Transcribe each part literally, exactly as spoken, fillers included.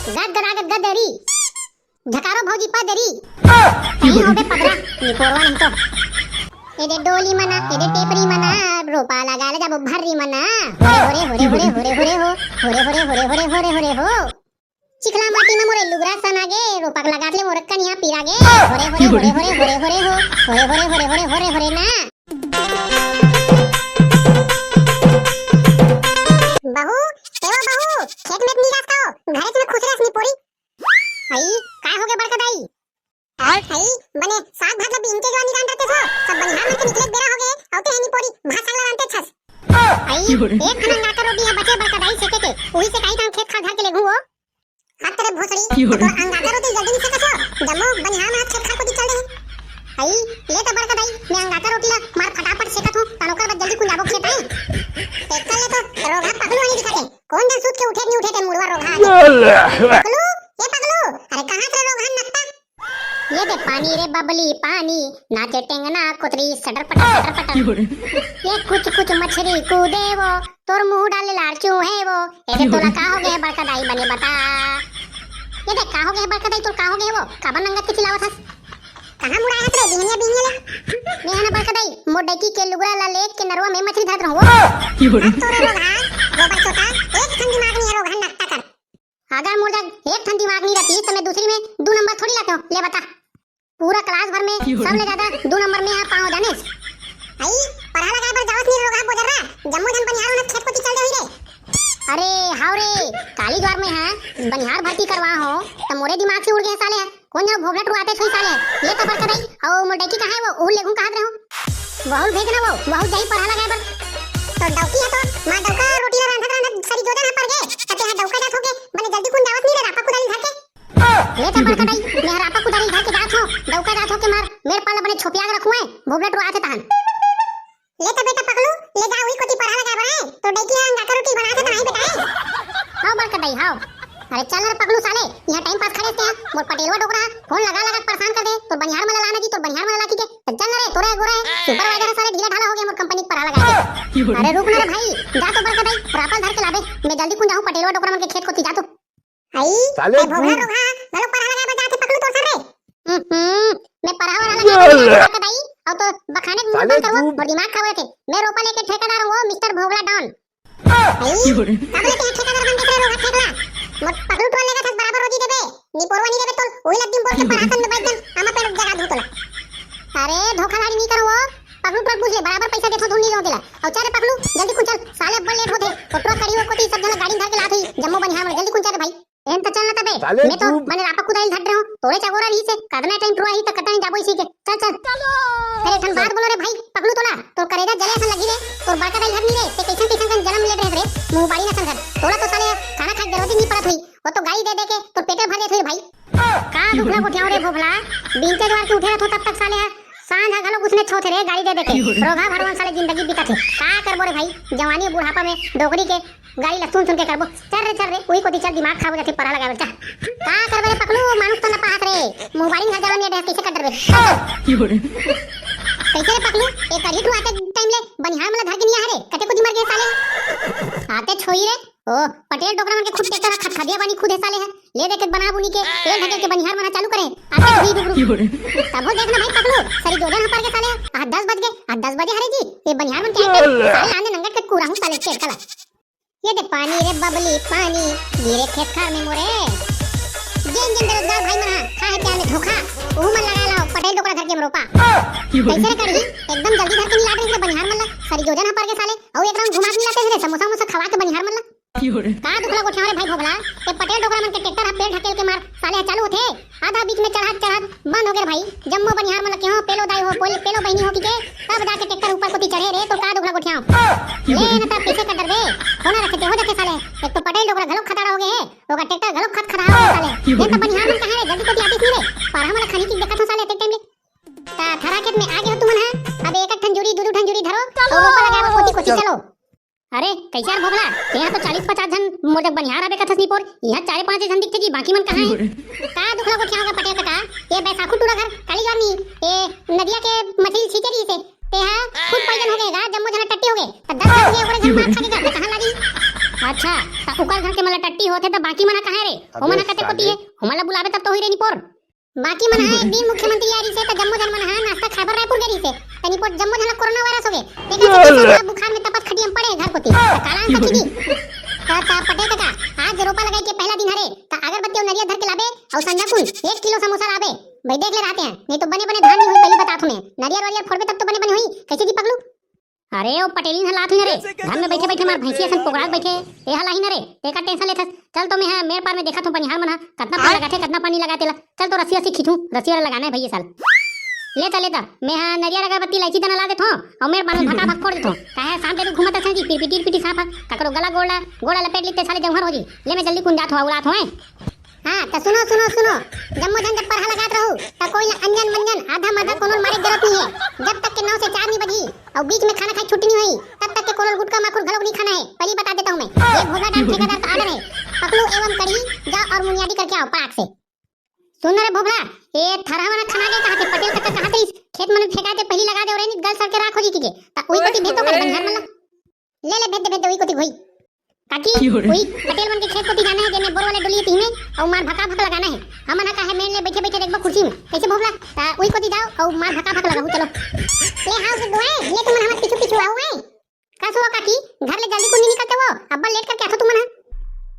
गद गदा गद गद देरी। झकारो भौजी पा देरी। कहीं होबे पगला, निपोरवा नहीं तो। एदे डोली मना, एदे टेपरी मना, रोपा लगा ले जाबो भर्री मना। होरे, होरे, होरे, होरे, होरे, होरे हो। होरे, होरे, होरे, होरे, होरे, होरे हो। चिखला माटी में मोरे लुगरा सना गे, रोपा के लगात ले मोरे कनिया पीरा गे। होरे, होरे, होरे, होरे, होरे, होरे हो। होरे, होरे, होरे, होरे, होरे, होरे ना। बहू, ए वो बहू, खेत में नहीं जात हो, घरे में खुश रह निपोरी। आई, काय हो गए बड़का दाई? आई, बने साग भात ला बीन के जवानी रांध रहते हो, सब बनिहार मन के निकले बेरा हो गए, अउ ते है निपोरी, भात साग ला रांधते छस। आई, एक ठन अंगाकर रोटी है बचे बड़का दाई सेके के, उही से काई धान खेत खार धर के लेगू हो। हाथ तेरे भोसड़ी, तो अंगाकर रोटी जल्दी नहीं सेकत हो, जम्मो बनिहार मन खेत खार कोती चल दे। आई, ले तो बड़का दाई, मैं अंगाकर रोटी ला मार फटाफट सेकत हूँ, तन ओकर बाद जल्दी कुन जाबो खेत आए। एक कर ले तो रोगहा पगलू नहीं दिखाते, कौन दिन सूत के उठे नहीं उठे ते मुड़वा रोगहा आगे। पगलू, ये पगलू, अरे कहाँ से रोगहा नकटा? ये दे पानी रे बबली पानी, नाचे टेंगना कोतरी सटर पटर सटर पटर। ये कुछ कुछ मछली कूदे वो, तोर मुंह डाले लार चूहे वो। ए दे तोला का हो गए बड़का दाई बने बता। ये दे का हो गए बड़का दाई तोर का हो गए वो, काबर नंगत के चिल्लावत हस? कहाँ मुड़ाए हस रे बिहनिया बिहनिया ले? मैं है ना बड़का दाई, मोर डैकी के लुगरा ला लेके नरवा में मछली धरत रहूं वो। अब तोरे रोगहा, गोबर चोटा, एक ठन दिमाग नहीं है रोगहा नकटा कर। अगर मोर जग एक ठन दिमाग नहीं रहती तो मैं दूसरी में दू नंबर थोड़ी लाते हो। ले बता, पूरा क्लास भर में सबले ज्यादा दू नंबर में आ पाओ जानेस। आई, पढ़ा लगाए बर जावत नहीं रोगहा बोजर रहा, जम्मो जन बनिहार होना खेत कोती चल दे हुई रे। अरे हाव रे, काली ज्वार में है बनिहार भर्ती करवा हो, त मोरे दिमाग से उड़ गए साले, कौन जन भोभला टुआते छोई साले, ये तो बड़का दाई, अउ मोर डैकी कहाँ है वो, उहू लेगू कहात रहूं। वहू भेजना वो, वहू जाई पढ़ा लगाए बर। तो डौकी है तो, माँ डौका रोटी ला रांधत रांधत सरी जोजन हा पर गे, त ते हा डौका जात होके, बने जल्दी कुन जावत नहीं रे रापा कुदारी धर के। ले तो बड़का दाई, मैं रापा कुदारी धर के जात हो, डौका जात हो के मार, मेर पाला बने छोपिया के रखुए, भोभला टुआते तहन। ले तो बेटा पकलू, ले जा उही कोती पढ़ा लगाए बर आए, तो डैकी हा अंगाकर रोटी बनात हे त नहीं बेटा है। हाव बड़का दाई, हाव। अरे चल रे पकलू साले, यहाँ टाइम पास खड़े थे, मोर पटेलवा डोकरा, फोन लगा लगा के परेशान कर दे, तोर बनिहार मन ला लाना जी, तोर बनिहार मन ला लाकी के, तो चल ना रे, तोरे गोरा है, सुपरवाइजर है साले, ढीला ढाला हो गया मोर कंपनी के पढ़ा लगा के। अरे रुक ना रे भाई, जा तो बड़का दाई, रापा ला धर के लाबे, मैं जल्दी कुन जाहूँ पटेलवा डोकरा मन के खेत कोती जा तो। आई, साले ए भोभला तू रोगहा, घलो पढ़ा लगाए बर जाथे पकलू तोर सर रे। हम्म, मैं पढ़ा वाला लगाए बर जाथे बड़का दाई, अउ तो बखाने के मुंह साले बंद करवा, तू मोर दिमाग खराब रखे। मैं रोपा लेके ठेकेदार हूँ, मिस्टर भोभला डॉन। आई, का बोले ते ठेकेदार बन के रे रोगहा ठेकला? मोर पकलू टोल लेगा था बराबर रोजी देबे, निपोरवा नहीं देबे तोल, वही लग दिन बोल के पढ़ासन में बैठ जन, आमा पेड़ जगा दूं तोला। अरे धोखाधड़ी नहीं करो वो, पकलू टोल पूछ ले, बराबर पैसा देथो धुन नहीं लो तेला। अउ चल रे पकलू, जल्दी कुन चल, साले अब्बड़ लेट होथे, ओ ट्रक खड़ी हो कोती सब जन गाड़ी धर के लात ही, जम्मो बनिहार मन जल्दी कुन चल रे भाई। एन त चल न तबे। साले मैं तो तू मने रापा कुदारी धर रहे हूँ। तोरे चगोरा रही से, कतना टाइम टुरा ही त कतना जाबो इसी के। चल, चल। अरे ठन बात बोलो रे भाई, पगलू तोला, तोर करेजा जले असन लगी रे, तोर बड़का दाई घर नहीं रे, ते कैसन कैसन कन जन्म ले रहे रे, मुंह बाड़ी नसन घर। तोला तो साले खाना खाए के जरूरत ही नहीं पड़त हुई, वो तो गाली दे दे के तोर पेटे भर देत हुई भाई। का दुखला गोठियाओ रे भोभला, बीन के द्वार के उठे रहत हो तब तक साले सांझ घलो उसने छोथे रे गाली दे दे के। रोगहा भरवन साले जिंदगी बीतत हे। का करबो रे भाई, जवानी बुढ़ापा में डोकरी के गाड़ी ला सुन सुन के करबो। चल रे, चल रे, उही कोती चल, दिमाग खराब हो जाथे, पढ़ा लगावे बर चल। का करबे रे पकलू, मानुष तो न पाहत रे, मोबाइल घर जावन ये डे, कैसे कर डरबे? चल, चल। कैसे रे पकलू, एक करी तू आते टाइम ले बनिहार मन ला धर के नहीं आ रे, कते को दिमाग गए साले? आते छोई रे, ओ पटेल डोकरा मन के खुद ट्रैक्टर खटखदिया बानी खुद हे साले है, ले देके बना बुनी के तेल ढके के बनिहार मन चालू करे, आते छोई डुबरू। तब हो देखना भाई पकलू, सरी जोजन हपर के साले, आज दस बज गए, आज दस बजे हरे जी, ये बनिहार मन के आते, साले आने नंगट के कूरा हूँ साले चेर कला। ये दे पानी रे बबली पानी, गिरे खेत खार में मोरे। जेन जेन बेरोजगार भाई मन हा, खा हे प्यार में धोखा, ओहू मन लगा लाओ, पटेल डोकरा धर के रोपा। कैसे रे करी? एकदम जल्दी धर के निलाट रही रे बनिहार मन ला, सरी जोजन हा पर के साले, अउ एक राउंड घुमा के लाते रे, समोसा वमोसा खवा के बनिहार मन ला। का दुखला गोठियाव रे भाई भोभला, ये पटेल डोकरा मन के ट्रैक्टर हा पेड़ ढकेल के मार, साले हा चालू होथे। आधा बीच में चढ़त चढ़त बंद हो गए भाई। जम्मो बनिहार मन ला केहो पेलो दाई हो, पेलो, पेलो बहिनी हो किके, तब जाके ट्रैक्टर ऊपर कोती चढ़े रे, तो का दुखला गोठियाव। ले न तब कैसे कर डरबे? होना रखे ते हो जाथे साले। एक तो पटेल डोकरा घलो खतरा हो गए हे, ओकर ट्रैक्टर घलो खत खराब हो गए साले। ये तो बनिहार मन कहाँ रे? जल्दी कोती आतिस नहीं रे। पर हमला खानी की देखत हो साले, अतेक टाइम ले। ता थरा खेत में आगे हो तुमन हा। अब एक एक ठन जुरी, दू दू ठन जुरी धरो, और रोपा लगाए बर कोती कोती चलो। अरे, कैसे यार भोभला? यहाँ तो चालीस पचास झन मोर जग बनिहार आबे कथस निपोर, यहाँ चारे पांच झन दिखथे जी, बाकी मन कहाँ है? का दुखला गोठियाव गा पटेल कका, ये बैसाखू टूरा घर काली गामी, ये नदिया के मछली छींचे रही से, ते हा food poison हो गए गा, जम्मो झन टट्टी हो गए, त दस झन के ओकरे घर मार खा के गा, त कहाँ लागी? अच्छा, त ओकर घर के मन ला टट्टी होथे त बाकी मन ह कहाँ रे? अबे ओमन ह कते कोती हे? ओमन ला बुलाबे तब तो होई रे निपोर। बाकी मन ह एक दिन मुख्यमंत्री आ रहिसे त जम्मो झन मन ह नाश्ता खाए बर रायपुर गे रहिसे। त निपोर जम्मो झन ला कोरोना वायरस होगे। तेकर सेती सब बुखार में तपत खटिया में पड़े हे घर कोती। त काला अंसा खिदी। त, त पटेल कका, आज रोपा लगाई के पहला दिन हरे, त अगरबत्ती अउ नरियर धर के लाबे, अउ संझा कुन एक किलो समोसा लाबे। भाई देख ले रहते हैं, नहीं तो बने बने धान नहीं होई, पहली बतात हूँ मैं। नरियर वरियर फोड़बे तब तो बने बने होई, कैसे जी पगलू? अरे ओ पटेलिन ह लात हुई न रे, घर में बैठे बैठे मार भैंसी असन पोगड़ा के बैठे, ए हला ही न रे, तेकर टेंशन लेथस। चल तो मैं ह मेर पार में देखत हूँ बनिहार मन ह कतना फूल लगाथे, कतना पानी लगाथे ला। चल तो रस्सी रस्सी खींचू, रस्सी वाला लगाना है भैया साल। ले त ले त, मैं ह नरियर अगरबत्ती इलायची दाना ला देथो, अउ मेर पार में भका भक फोड़ देथो। काहे शाम के भी घूमत असन जी, पिरपिटी पिरपिटी सांप ह, ककरो गला गोड़ ला, गोड़ ला लपेट ली ते साले जौहर हो जी। ले मैं जल्दी कुन जात हूँ, अउ लात हूँ। हाँ, त सुनो, सुनो, सुनो। जम्मो झन जब परहा लगात रहू, त कोई ला अंजन मंजन, आधा माधा कोनो ल मारे के जरूरत नहीं है। जब तक के नौ से चार नहीं बजी, अउ बीच में खाना खाए छुट्टी नहीं हुई, तब तक के कोनो ल गुटका माखुर घलोक नहीं खाना है। पहली बता देता हूँ मैं, ये भोला डांस ठेकेदार का ऑर्डर है। पकलू एवं कड़ी, जाओ और मुनियादी करके आओ पाक से। सुन रे भोभला, ये थरहा मन खना के कहा थे, पटेल कका कहा थे, इस खेत मन में फेंका दे, पहली लगा दे, और नहीं गल सर के राख हो जी कीजिए। त उही कोती भेज दो करे बनिहार मन ला। ले ले, भेज दे, भेज दे, उही कोती होई। काकी, क्यों रे? उही पटेल मन के खेत कोती जाना है, जेमे बोर वाले डोली तीन है, अउ मार भका भक लगाना है। हमन ह का है, मेन ले बैठे बैठे देखबो कुर्सी में, कैसे भोभला? त उही कोती जाओ, अउ मार भका भक लगाहू, चलो। ले हाउ गुड्डू है, ले तुमन हमर पीछू पीछू आओ है। का सुआ काकी, घर ले जल्दी कुन नहीं निकलते वो, अब्बा लेट करके आथो तुमन ह।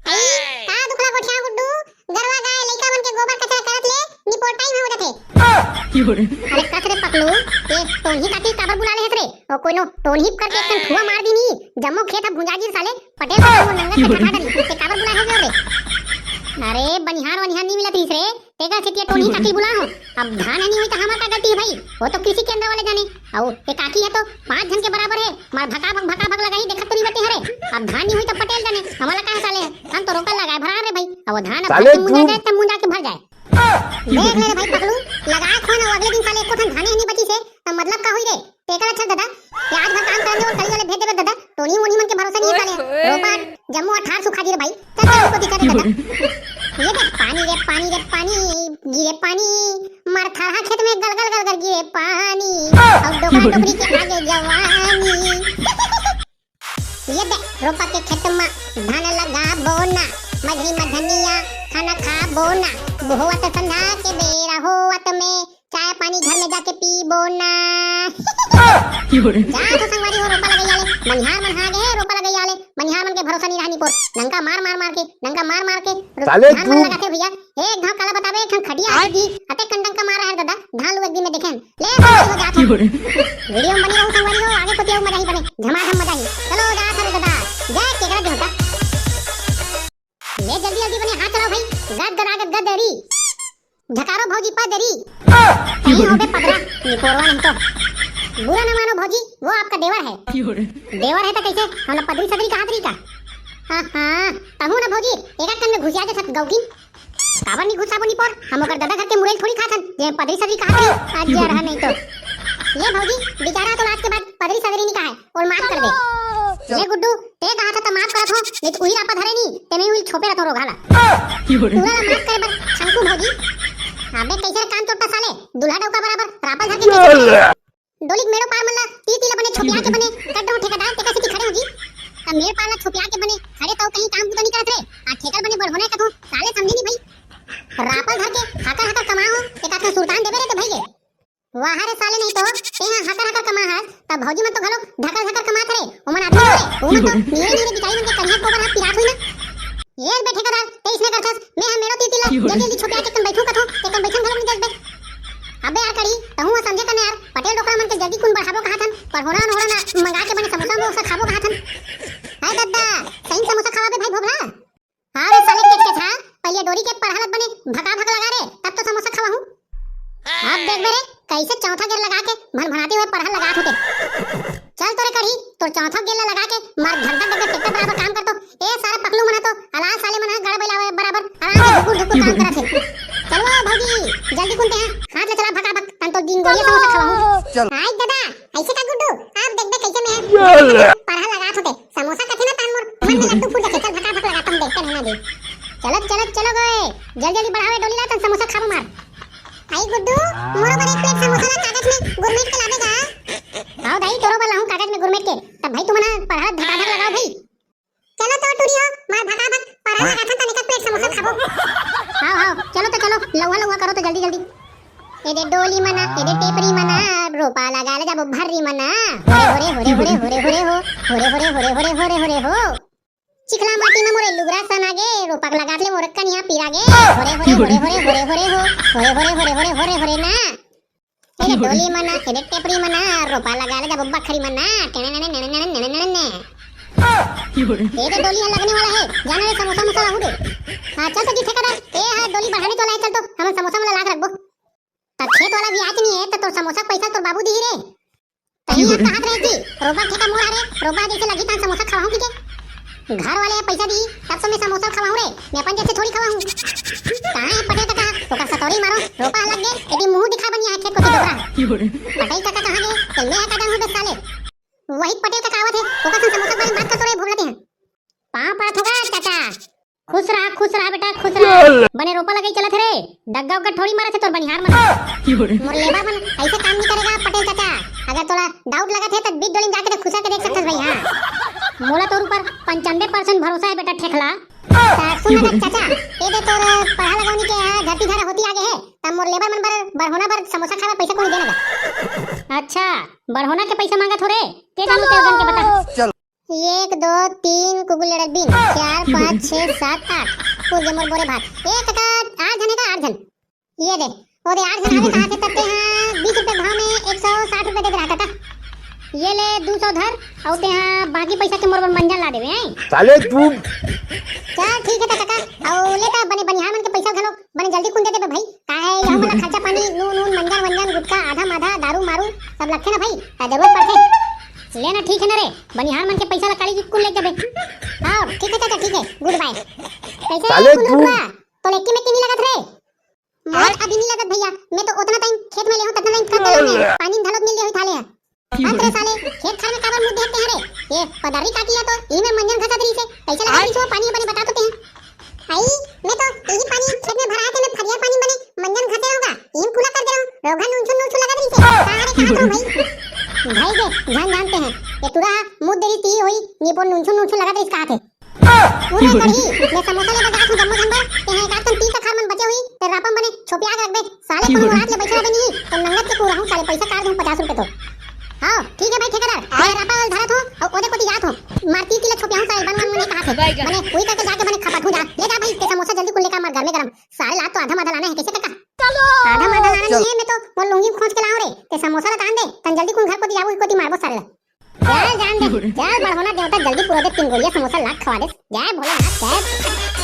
आई, का दुखला गोठिया गुड्डू, गरवा गाय लइका मन के गोबर कचरा करत ले निपोर टाइम हो जाथे। क्यों रे? अरे कस रे पकलू, ये टोनही काकी काबर बुला ले हस रे? ओ कोनो टोनही करके एक ठन ठुआ मार दीनी, जम्मो खेत ह भुंजा गिर साले, पटेल का वो नंगा के खा डाली, ते काबर बुला हो रे? अरे बनिहार वनिहार नहीं मिलत रहिस रे, तेकर सेती टोनही काकी बुला हो। अब धान नहीं हुई त हमर का गलती है भाई, वो तो कृषि केंद्र वाले जाने। अउ ये काकी है तो पांच झन के बराबर है, मार भका भक भका भक लगाही, देखत तो नहीं बते हरे। अब धान नहीं हुई तो पटेल जाने, हमला का साले, हम तो रोका लगाए भरा रे भाई। अब वो धान अब साले भाई मुंजा तू जाए तब मुंजा के भर जाए। देख ले रे भाई पकलू, लगाए खोन अउ अगले दिन साले एको ठन धाने नहीं बची से, त मतलब का हुई रे? तेकर अच्छा दादा, ये आज भर काम करने और कल वाले भेज देबे दादा, टोनी वोनी मन के भरोसा नहीं है साले। रोपा जम्मो अठार सुखा दी रे भाई। चल चल उसको दिखा दे दादा। ये देख पानी रे पानी रे पानी, गिरे पानी, मार थारहा खेत में गल गल गल गल गिरे पानी, और डोकरा डोकरी के आगे जवानी। ये दे रोपा के खेत मा धान लगाबो ना, मझरी मा धनिया खाना खाबो ना, बोहवत संझा के बेरा होवत में चाय पानी घर में जाके पीबो ना। जा तो संगवारी हो रोपा लगैया ले, मनिहार मन हा गे रोपा लगैया ले, मनिहार मन के भरोसा नहीं रहा निपोर, नंका मार मार मार के, नंका मार मार के रो-, साले धान मन तू लगाथे भैया। एक घाव काला बताबे, एक ठन खटिया आए जी, अते कंडंका मार रहा है दादा, धान लुए दिन में देखेन। ले, संगवारी हो, जात हो। वीडियो में बने रहो, संगवारी हो, आगे कोती अउ मजा ही बने, झमाझम मजा ही। चलो, जात हरे दादा, जय केकरा देवता। ले, जल्दी, जल्दी बने, हाथ चलाओ भाई, गद गद आगत गद री। झकारो भौजी पा देरी। कहीं होबे पदरा, निपोरवा नहीं तो। बुरा ना मानो भौजी, वो आपका देवर है। देवर है तो कैसे? हमला पदरी सदरी कहा तरी का? हाँ, हाँ, तहू ना भौजी, एक कन में घुसिया जे सब गौगिन। काबर नहीं घुसाबो निपोर? हम ओकर दादा घर के मुरई थोड़ी खाथन, जे पदरी सदरी कहा तरी। आज जे रहा नहीं तो। ले भौजी, बेचारा तो आज के बाद पदरी सदरी नहीं कहा है, और माफ कर दे। चलो। ले गुड्डू, ते कहा था तो माफ करत हो, नहीं तो उही रापा धरे नहीं, ते नहीं उही छोपे रहतो रोघा ला। पूरा ला माफ करे बर शंकु भौजी। अबे कैसे रे कान चोट्टा साले, दूल्हा डौका बराबर रापा धर के कैसे? डोली के मेड़ो पार मन ला ती ती ला बने छोपिया के बने कट रहो ठेकेदार, तेका सिटी खड़े हो जी। त मेड़ पार ला छोपिया के बने खड़े तो कहीं काम बुता नहीं करत रे। आ ठेकर बने बढ़ोना कथो, साले समझे नहीं भाई। रापल धर के हाकर हाकर कमा हो, एक आध सुरतान देबे रे ते भई के। वाह रे साले, नहीं तो तेहा हाकर हाकर कमा हस, त भौजी मन तो घलो धकर धकर कमात रे। ओमन आदमी रे, ओमन तो नीरे नीरे बिचारी मन के करिया गोबर हा पिरात हुई ना। ये बे ठेकेदार, ते इसने करथस, मैं हा मेड़ो तीर तिला, जल्दी जल्दी छोटे आके कन बैठू कथो, ते कन बैठन घलो नहीं जस बे। अबे यार कड़ी, तहू हा समझे कने यार, पटेल डोकरा मन के जल्दी कुन बढ़ाबो कहाथन, पर होरा होरा ना मंगा के बने समोसा मोसा खाबो कहाथन। हाय दद्दा, सही समोसा खावा बे भाई भोभला। हाँ रे साले केट के था, पहले डोरी के पढ़ालत बने भका भक लगा रे, तब तो समोसा खवाहूँ। अब देख बे रे, कैसे चौथा गेर लगा के भनभनाते हुए पढ़ा लगा होते। चल तोरे कढ़ी, तोर चौथा गेर लगा के मार घंटा घंटा ट्रैक्टर बराबर काम कर तो। ए सारा पकलू मना तो, अलाल साले मना गाड़ बैला बराबर, आराम से धुकुर धुकुर काम करत है। चलो भौजी, जल्दी कुनते हैं, हाथ ले चला भका भक, तन तो दिन गोलिया समोसा खवाहूँ। चल। हाय दादा, ऐसे का गुड्डू, आप देख बे कैसे मैं पढ़ा लगा होते। समोसा कथे ना तान मोर मन में लड्डू फूट जाथे, चल भका भक लगाता हूँ, देखते रहना दे। चलो चलो चलो गए, जल्दी जल्दी बढ़ावे डोली ला, तन समोसा खाबो मार। आई गुड्डू, मोरो बर एक प्लेट समोसा ला कागज में गुरमेट के लावे गा। आओ दाई, तोरो बर लाहूं कागज में गुरमेट के। तब भाई तुमन पढ़ा धका धक लगाओ भाई। चलो तो टूरी हो, मार भगा भग, पराई लगाथन तनिक पेट समोसा खाबो। हाव, हाव, चलो तो चलो, लउहा लउहा करो तो जल्दी जल्दी। एदे डोली मना, एदे टेपरी मना, रोपा लगा ले जाबो भर्री मना। होरे होरे होरे होरे होरे होरे हो, होरे होरे होरे होरे होरे होरे हो। चिखला माटी में मोरे लुगरा सन आगे, रोपा लगा ले मोरे कनिया पीरा गे। होरे होरे होरे होरे होरे हो, होरे होरे होरे होरे होरे होरे ना। एदे डोली मना, एदे टेपरी मना, रोपा लगा ले जाबो बखरी मना। टेने नेने नेने नेने नेने नेने। एदे डोली ह लगने वाला हे, जाना रे समोसा मोसा लाहू दे। हाँ चल तो जी ठेकेदार, ए हा डोली बढ़ाने वाला हे, चल तो हमन समोसा वाला लाग रखबो। त खेत वाला भी आज नहीं हे, त तोर समोसा पैसा तोर बाबू दी रे। तही ह कहत रहे जी, रोपा ठेका मोर हरे, रोपा जैसे लगी तान समोसा खवाहूं की के। घर वाले पैसा दी, तब तो मैं समोसा खवाहूं रे, मैं अपन जैसे थोड़ी खवाहूं। कहाँ हे पटेल काका, ओकर सतौरी मारो, रोपा लग गे, एदे मुंह दिखा बनिया हे खेत कोती डोकरा। पटेल काका कहाँ गे, ते मैं का जानहूं बे साले। वही पटेल काका आवत हे, ओकर संग समोसा के बारे में बात करत रहे भोगलते हैं। पाँव पड़त होगा चाचा। खुश रहा, खुश रहा बेटा, खुश रहा। बने रोपा लगई चलत हे रे, डग्गा उग्गा थोड़ी मारत हे तोर बनिहार मन। मोर लेबर मन ऐसे काम नहीं करेगा पटेल चाचा। अगर तोला डाउट लगत हे त बीच डोली में जाके तो खुसर के देख सकथस भाई। हाँ, मोला तोर ऊपर पंचानबे परसेंट भरोसा हे बेटा ठेकला। त सुन ना चाचा, एदे तोर पढ़ा लगौनी के हा, धरती धरा होती आगे हे, त मोर लेबर मन बर बरहोना बर समोसा खाए बर पैसा कोनी देना गा। अच्छा, बरहोना के पैसा मांगत हो रे, ते जानू ते गन के बता। एक, दो, तीन, कुकुर लड़त बीन, चार, पाँच, छः, सात, आठ। पूर गे मोर बोरे भात। ए काका, आठ झन हे का? आठ झन। ये दे, वो दे, आठ झन आवे कहा थे, तब ते हाँ बीस रुपए भाव में एक सौ साठ रुपए दे दे रहा काका। ये ले दो सौ धर, अउ ते हाँ बाकी पैसा के मोर बर मंजन ला देवे, हैं? साले तू। चल ठीक हे त काका, अउ ले त बने बनिहार मन के पैसा घलो बने जल्दी कुन दे देबे भाई, काहे ये हमन ला खर्चा पानी, नून, नून, मंजन, वंजन, गुटखा, आधा, माधा, दारू, मारू, सब लगथे ना भाई, त जरूरत पड़थे। ले ना, ठीक हे ना रे, बनिहार मन के पैसा ला काली जी कुन ले जाबे। हाँ, ठीक हे चाचा, ठीक हे, गुड बाय। कैसे साले कुन तू रुकवा? तो लेकी में की नहीं लगत रे? मोर अभी नहीं लगत भैया, मैं तो उतना टाइम खेत में ले हूँ, ततना टाइम कर देला मैं, पानी धलक मिल जाही थाले। अतरे साले, खेत खार में काबर मुंह देखते हैं रे? ये पदर्री काटी है तो, इही में मंजन घसत रही से, कैसे लगा रही से वो पानी बने बता तो ते हैं। आई, मैं तो इही पानी खेत में भरा है, ते मैं फरिया पानी बने मंजन घसे रहूंगा, इही में कूला कर दे रहूं, रोघा नूनछुन नूनछुन लगा रही से, कहाँ रे, कहाँ तो भाई? भाई दे, जान जानते हैं, ये तुरा मुंह दे रही ती होई, ये बोल नूनछुन नूनछुन लगा रही कहा थे। पूरे कढ़ी, मैं समोसा लेबर जात हूँ जम्मो झन बर, ते हैं एक आध कन तीर तखार मन बचे हुई, ते रापम बने छोपिया के रखबे, साले कोनो रात ले बैठे रहे नहीं, तो नंगत के पूरा हूँ साले, पैसा काट दूँ पचास रुपए तो। हाँ, ठीक है भाई ठेकेदार, मैं रापा वाला धरत हूँ, और ओदे कोती जात हूँ, मार तीर तीला छोपिया हूँ साले, बन बन मने कहा थे, मने वही करके जाके मने खपत हूँ जा, ले जा भाई, ते समोसा जल्दी कुल लेकर मार घर में गरम, साले लात तो आधा माधा लाना है, कैसे काका? आधा माधा लाना नहीं है, मैं तो वो लुंगी खोज के लाऊं रे, ते समोसा ला तान दे, तन जल्दी कुल घर कोती जाबो, कोती मारबो साले ला। चल जान दे, चल बड़होना देवता जल्दी पूरा दे, तीन गोलिया समोसा लाग खवा दे। जय भोलेनाथ, जय।